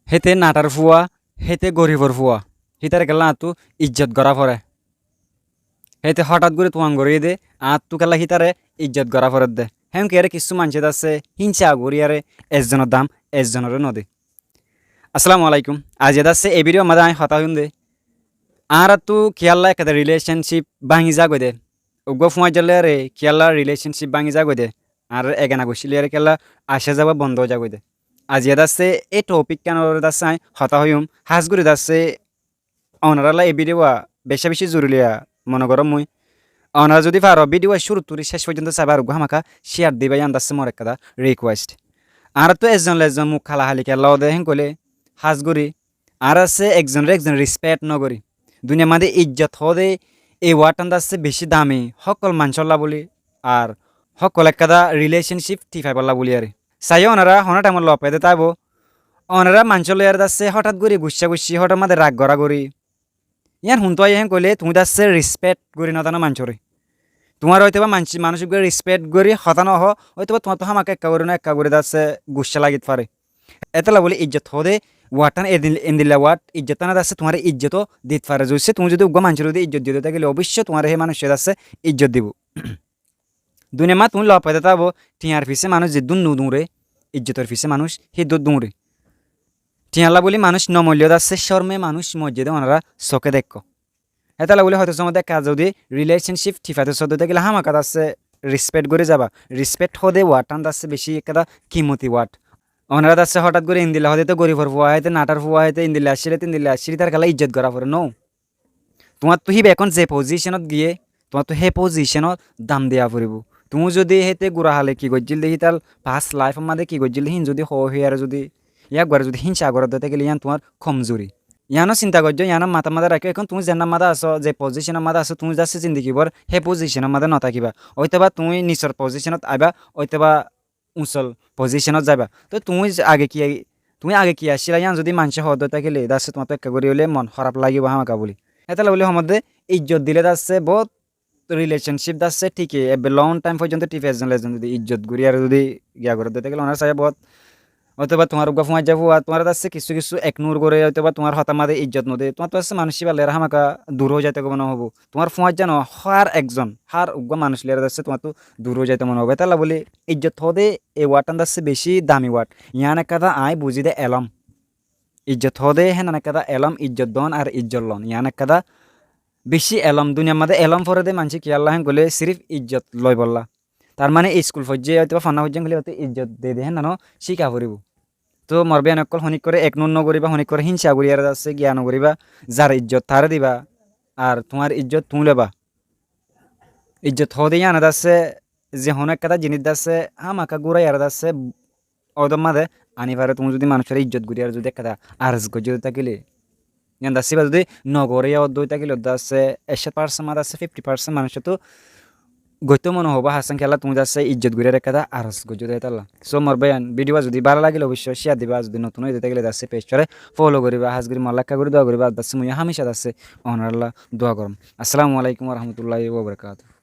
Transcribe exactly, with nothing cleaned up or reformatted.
Héte nathar fua, héte gorifor fua, hítare kiyólla añáttu ijjot gorá foré. Héte hóthat gorí tuañ goríyé dé, añáttu kiyólla hítare ijjot gorá foredde. Héen kiyére kissú maincé dassé hínca goríyaré ezzonor dam ezzonoré nodé. Assalamu alaikum. Aijja dassé e bídiyo mazé aññí hotá hoiyúm dé, añáráttu kiyólla ekkán riléconsíp báñgi zagói dé, uggúa fúañijja loiyaré kiyólla riléconsíp báñgi zagói dé, añárar egana guccíl loiyaré kiyólla acá zaba bondó ói zagói dé. Aijja dassé é thopík kánor uore dassé aññí hotá hoiyúm. Hás gorí dassé onorálla e bídiyo wa becá-becí zoruriya mone gorór mui. Onorá zudi faro bídiyo wa cúruttu gorí céc foijjonto saibá, ar uggúa hámaka cíyar dibá, yían dassé mor ekkán rikúwest. Añáráttu ezzon lezzon muk hala-hali kiyólla ódde héen hoilé, hás gorí añára dassé ekzonoré ekzon rispet nógorí. Duniyar mazé ijjot hoóde e ward hán dassé bicí dami hókkol maincólla bóli, ar hókkol ekkán riléconsíp thík faibólla bóli aré. Saiyó onorá honó thaimot lof faidé táibou, onorá maincór loiyaré dassé hóthat gorí guccá-guccí, hóthat mazé rak gorá-gorí. Yían huntú aiyé héen hoilé tuñí dassé rispet gorí nozano maincóre. Tuáñre óitoba mainc-, manúic uggúa rispet gorí hotá nohó, óitoba tuáñttu hámaka ekká gorí no ekká gorí dassé guccá lagit fare. Étella bóli ijjot hoóde ward hán edil-, endilla ward, ijjot hán dassé tuáñre ijjot ó dit fare. Zodi sé tuñí zodi uggúa maincóre zodi ijjot diyé dé tákile oboicco tuáñre hé manúiccé dassé ijjot dibou. Duniyar mazé tuñí lof faidé táibou, thiañr fisé manúic zeddúr no duñre, ijjotor fisé manúic héddúr duñre. Thiañlla bóli manúic no moillé dassé córme manúic moijjé dé onorá sóke deikkó. Hétalla bóli hoito somot ekká zodi riléconsíp thík faito sódde tákile hámaka dassé rispet gorí zaba. Rispet hoóde ward hán dassé bicí ekkán kimoti ward. Onorá dassé hóthat gorí endilla hoóde tó gorifor fua, héte nathar fua, héte endilla accíl, héte endilla accíl, ítar kiyólla ijjot gorá foré? No. Tuáñttu híba ehón ze pozíconot giyé, tuáñttu hé pozíconor dam diya foribóu. Tuñí zodi héte gura hale ki goijjíl dé, hítar past laifor mazé ki goijjíl dé, híin zodi hoó hoiyaré zodi, yá uggúare zodi hínca goródde tákile yían tuáñr komzuri. Yíano sinta goijjó, yíano matár mazé rakíyo. Ehón tuñí zennár mazé asó, ze pozíconor mazé asó, tuñí dassé zindigi bór hé pozíconor mazé no tákiba. Óitoba tuñí nisor pozíconot aibá, óitoba usol pozíconot zaiba. Toi tuñí ze age ki, tuñí age ki accíla yían zodi maincé hoódde tákile dassé tuáñttu ekká gorí óile mon hóraf lagibóu hámaka bóli. Hétalla bóli homodde ijjot dilé dassé boóut riléconsíp dassé thíke, ebbe long thaim foijjonto thíke, ezzon lezzon zodi ijjot gorí ar zodi giya goródde tákile onorá saiyó boóut, óitoba tuáñr uggúa fúañijja fua tuáñre dassé kissú kissú eknur goré, óitoba tuáñr hotár mazé ijjot nodé, tuáñttu dassé manúic íba loiyaré hámaka dur ói zaito mone hoibóu. Tuáñr fúañijja no, hár ekzon, hár uggúa manúic loiyaré dassé tuáñttu dur ói zaito mone hoibóu. Hétalla bóli ijjot hoóde e ward hán dassé bicí dami ward. Yían ekkán aññí buzí dé elóm. Ijjot hoóde hénan ekkán elóm, ijjot don ar ijjot lon. Yían ekkán bicí elóm, duniyar mazé elóm foré dé maincé kiyólla héen hoilé sirif ijjot loibólla. Tar mane iskul foijjé, óitoba fonná foijjé hoilé óite ijjot de de hénna no cíka foribóu. Tó mor báiyain ókkol, honíkkoré eknur no goríba, honíkkoré hínca gorí ar dassé giya no goríba, zar ijjot taré diba, ar tuáñr ijjot tuñí loiba. Ijjot hoóde yían dassé ze honó ekkán jinis dassé hámaka gúrai ar dassé ódor mazé aní fare. Tuñí zodi manúicoré ijjot gorí ar zodi ekkán aros goijjó dé tákile, yían dassé íba zodi no goré yá ódde ói tákile dassé ekcó parsent mazé dassé fifti parsent manúicottú goittó mone hoibóu, hassán kiyólla tuñí dassé ijjot gorí ar ekkán aros goijjó dé hétalla. So mor báiyain, bídiyo wa zodi bála lagile oboicco cíyar diba, zodi notun ói dé tákile dassé pejoré folo goríba, hás gorí molla ekká gorí dua goríba, dassé mui yó hámica dassé onorálla dua goróm. Assalamu alaikum wa rahmatullahi wa barakatuhu.